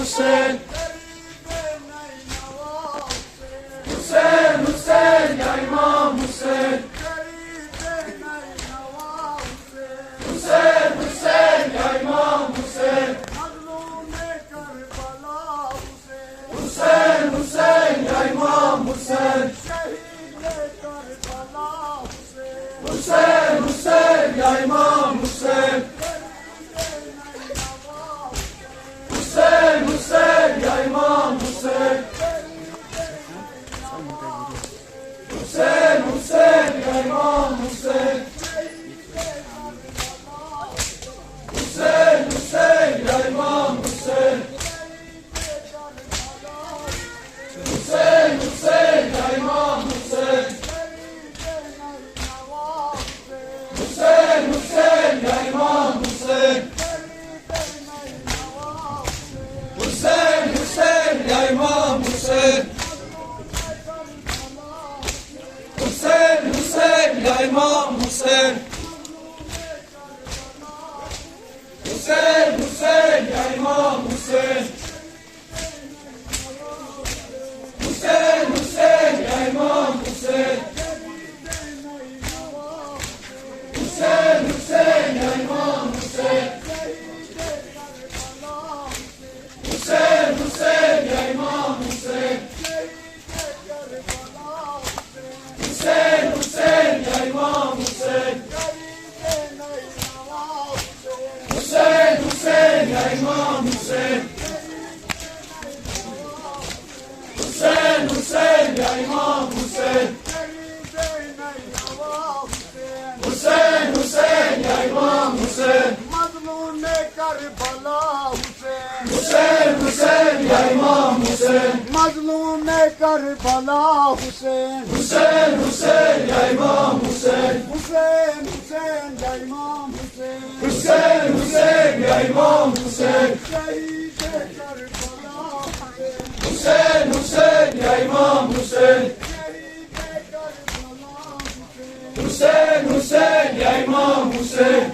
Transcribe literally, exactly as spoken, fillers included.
حسین، حسین، حسین، یا امام حسین، حسین، حسین، یا امام حسین، حسین، حسین، یا امام حسین، حسین، حسین، یا امام حسین، حسین، حسین، یا امام حسین، حسین، حسین، یا امام حسین، حسین، حسین، یا امام حسین، حسین، حسین، یا امام حسین، حسین، حسین، یا امام حسین، حسین، حسین، یا امام حسین، حسین، حسین، یا امام حسین، حسین، حسین، یا امام حسین، حسین، حسین، یا امام حسین، حسین، حسین، یا امام حسین، حسین، حسین، یا امام حسین، حسین، حسین، یا امام حسین، حسین، حسین، یا امام حسین، حسین، حسین، یا امام حسین، حسین، حسین، یا امام حسین، مظلوم کربلا حسین، حسین، حسین، یا امام حسین، مظلوم کربلا حسین، حسین، حسین، یا امام حسین، حسین، حسین، یا امام حسین، حسین، حسین، یا امام حسین، شہید کربلا حسین، حسین، حسین، یا امام حسین، شہید کربلا حسین، حسین، حسین، یا امام حسین،